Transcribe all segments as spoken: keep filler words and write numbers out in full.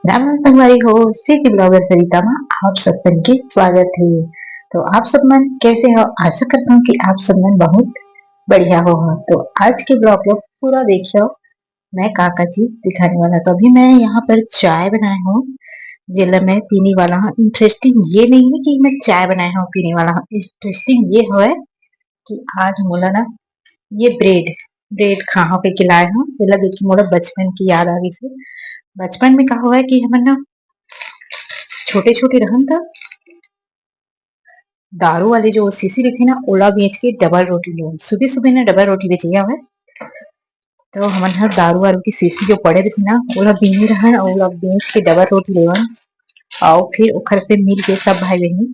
राम राम संगवारी हो, city blogger सरिता मा आप सब मन के स्वागत हे। तो आप सब मन कैसे हो? आशा करता हूँ कि आप सब मन बहुत बढ़िया हो। तो आज के ब्लॉग ला पूरा देखियो, मैं का का चीज दिखाने वाला। तो अभी मैं यहाँ पर चाय बनाए हूँ, जेला मैं पीने वाला हूँ। इंटरेस्टिंग ये नहीं है कि मैं चाय बनाए हूँ पीने वाला हूँ, इंटरेस्टिंग ये है कि आज मोला ना ये ब्रेड, ब्रेड खाहा कहिके लाए हूँ। एला देख के मोला बचपन की याद आ गई। बचपन में का हुआ है कि हमन ना छोटे छोटे रहन त दारू वाली जो शीशी रहिथे ना, ओला बेच के डबल रोटी लेवन। सुबह सुबह ना डबल रोटी बेचइया हवय, तो हमन ह दारू वारू की शीशी जो पड़े रहिथे ना, ओला बीने रहन अउ ओला बेच के डबल रोटी लेवन, अउ फिर ओखर से मिल के सब भाई बहिनी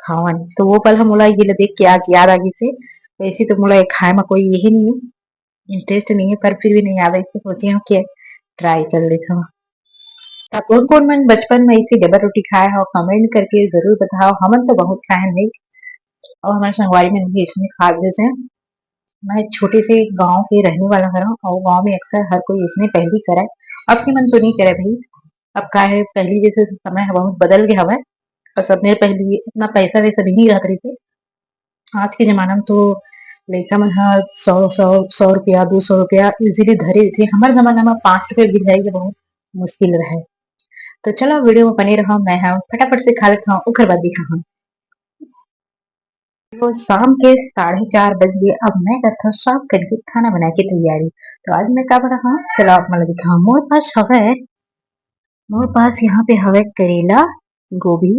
खावन। तो वो पल ह मोला ये ला देख के आज याद आ गई से। वैसे तो मोला ये खाए में कोई यही नहीं है, इंटरेस्ट नहीं है, पर फिर भी नहीं याद है, इसलिए सोचे हूँ कि ट्राई कर लेता हूँ। त कोन कोन मन बचपन में ऐसे डबल रोटी खाए हो, कमेंट करके जरूर बताओ। हमन तो बहुत खाए हैं भाई, और हमारे संगवारी मन भी इसमें खा लेते हैं। मैं छोटे से गांव के रहने वाला हरव, और गांव में अक्सर हर कोई इसने पहली करे। अब के मन तो नहीं करे भाई, अब का है, पहली जैसे समय ह बहुत बदल गया हवय, और सब में पहली इतना पैसा वैसा भी नहीं रहत रहिसे। आज के जमाना में तो लइका मन ह सौ, सौ, सौ रुपया, दो सौ रुपया इजीली धरे रहिथे। हमर जमाना में पाँच रुपया भी धरे के बहुत मुश्किल रहे। तो चलो, वीडियो में बने रहो, मैं ह फटाफट से खा लेता हूँ, ओकर बाद दिखा हूँ। तो शाम के साढ़े चार बज गए। अब मैं करता हूँ साफ करके खाना बनाए के तैयारी। तो आज मैं का बना हूँ, चलो आप मन ला दिखाऊँ। मोर पास हवे, मोर पास यहाँ पे हवे करेला, गोभी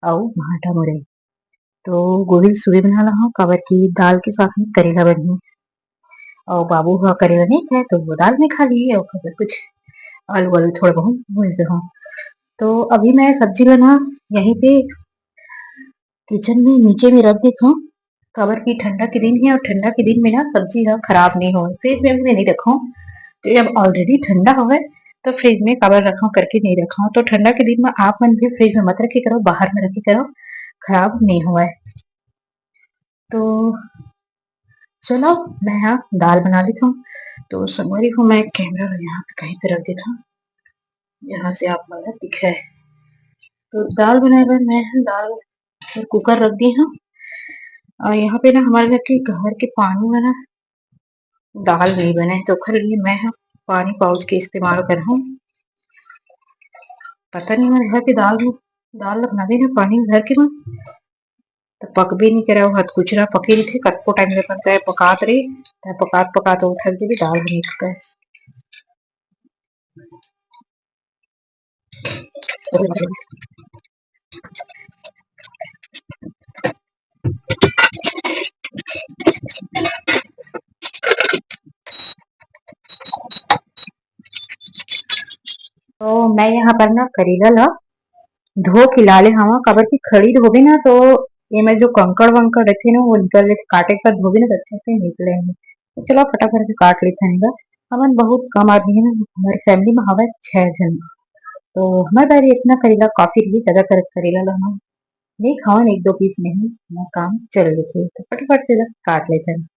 अउ भांटा मुरई। तो गोभी सुबह बना ला हूँ, काबर कि दाल के साथ में करेला बनही। अउ बाबू ह करेला नहीं खाए, तो वो दाल में खा लिए, और फिर कुछ आलू वालू थोड़ा बहुत भूंज दे हूँ। तो अभी मैं सब्जी ला ना यहीं पे किचन में नीचे में रख देता हूँ, काबर कि ठंडा के दिन है और ठंडा के दिन में ना सब्जी ह खराब नहीं होए, फ्रिज में भी नहीं रखा हूँ। तो ये अब ऑलरेडी ठंडा होवे, तो फ्रिज में काबर रखा करके नहीं रखा हूँ। तो ठंडा के दिन में आप मन भी फ्रिज में मत रखे करो, बाहर में रखे करो, खराब नहीं होए। तो चलो, मैं यहाँ दाल बना लेता हूँ। तो संगवारी हो, मैं कैमरा यहाँ पे कहीं पे रख देता हूँ, जहाँ से आप मन ला दिखे। तो दाल बनाए बर मैं ह दाल कुकर रख दी हूँ। और यहाँ पे ना हमारे घर के, घर के पानी में ना दाल नहीं बने, तो ओखर लिए मैं ह पानी पाउच के इस्तेमाल कर हूँ। पता नहीं हमारे घर के दाल में, दाल ला बनावे ना पानी भर के ना, तो पकबे नहीं करे, वो हथकुचरा पके रहिथे, कतको टाइम ले बनता है, पकात रही, तब पकात पकात वो थक जाही, दाल ह नहीं पकाए। तो मैं यहाँ पर ना करेला ला धो के ला ले हवा, काबर कि खड़ी धोबे ना तो एमे जो कंकड़ वंकड़ रहिथे ना, वो निकल लेथे, काटे के बाद धोबे ना तो अच्छा से निकले नहीं। तो चलो फटाफट से काट लेथन एला। हमन बहुत कम आदमी है ना, हमारे फैमिली में हवे छह झन, तो हमारे बारे इतना करेला काफी रही, ज्यादा कर करेला ला हम नहीं खावन, एक दो पीस में ही हमारा काम चल लेथे। तो फटाफट से एला काट लेथन।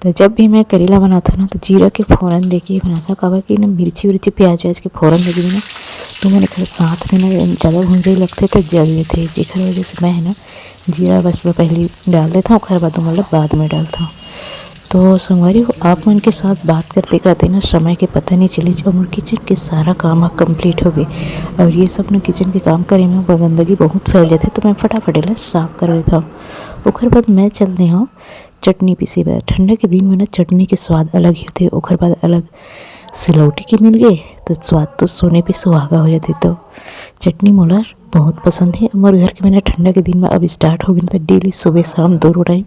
तो जब भी मैं करेला बनाथव ना, तो जीरा के फोरन देके ही बनाथव, काबर कि ना मिर्ची विर्ची, प्याज व्याज के फोरन देके ना, तो मन एखर साथ में ना ज्यादा भुंजई लगथे, तो जल लेथे, जेखर वजह से मैं है ना जीरा बस में पहले डाल देथव, ओखर बाद ओमन ला बाद में डालथव। तो संगवारी हो, आप मन के साथ बात करते करते ना समय के पता नहीं चलिस और मोर किचन के सारा काम ह कंप्लीट हो गए। और ये सब ना किचन के काम करे में गंदगी बहुत फैल जाथे, तो मैं फटाफट एला साफ कर लेथव। ओखर बाद मैं चल दे हव चटनी पीसे बर। ठंडा के दिन में ना चटनी के स्वाद अलग ही होथे, ओखर बाद अलग सिलौटी के मिल गए तो स्वाद तो सोने पे सुहागा हो जाथे। तो चटनी मोला बहुत पसंद है। हमर घर के में ना ठंडा के दिन में अब स्टार्ट हो गए, तो डेली सुबह शाम दोनों टाइम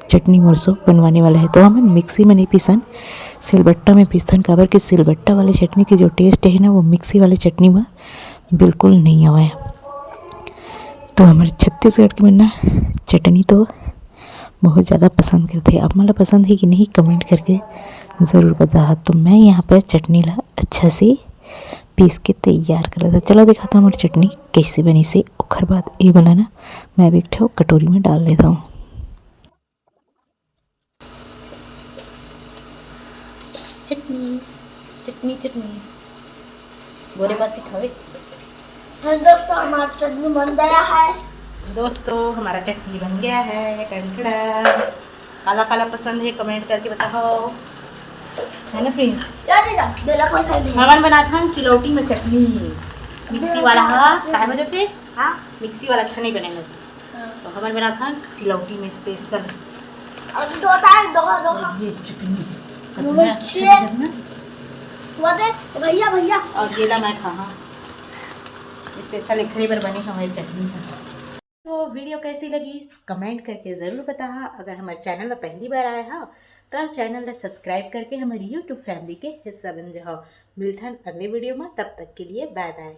चटनी मोर सो बनवाने वाला है। तो हमन मिक्सी में नहीं पीसन, सिलबट्टा में पीसथन, काबर कि सिलबट्टा वाले चटनी के जो टेस्ट है ना, वो मिक्सी वाले चटनी में बिल्कुल नहीं आवे। तो हमर छत्तीसगढ़ के मन ना चटनी तो बहुत ज़्यादा पसंद करथे। आप मन ला पसंद है कि नहीं, कमेंट करके ज़रूर बताहा। तो मैं यहाँ पे चटनी ला अच्छा से पीस के तैयार कर लेता। चलो दिखाता हूँ हमारी चटनी कैसे बनी से। ओखर बाद ये वाला ना मैं अब एक ठो कटोरी में डाल लेता हूँ। चटनी, चटनी, चटनी। गोरे मासी खावे। हाँ दोस्तों, हमारा चटनी बन गया है। दोस्तों, हमारा चटनी बन गया है। टनटड़ा। काला काला पसंद है, कमेंट करके बताओ, है ना प्रिंस? क्या चीज़ है? बेला कौन सा है? हमन बनात हन सिलौटी में चटनी। मिक्सी वाला हा, काय हो जाते? हाँ। मिक्सी वाला अच्छा नहीं बनेगा जी। हाँ। तो हमन बनात हन सिलौटी में स्पेशल। अब दो टाइम, दो, दो। ये चटनी। वो कितना अच्छे। अच्छा दिखत ना? वो दे, भैया, भैया। और ये ला मैं खा, हाँ। स्पेशल एखरे बर बने हमारी चटनी है। तो वीडियो कैसी लगी, कमेंट करके ज़रूर बताहा। अगर हमारे चैनल में पहली बार आए हो, तो चैनल ला सब्सक्राइब करके हमारी यूट्यूब फैमिली के हिस्सा बन जाओ। मिलथन अगले वीडियो में, तब तक के लिए बाय बाय।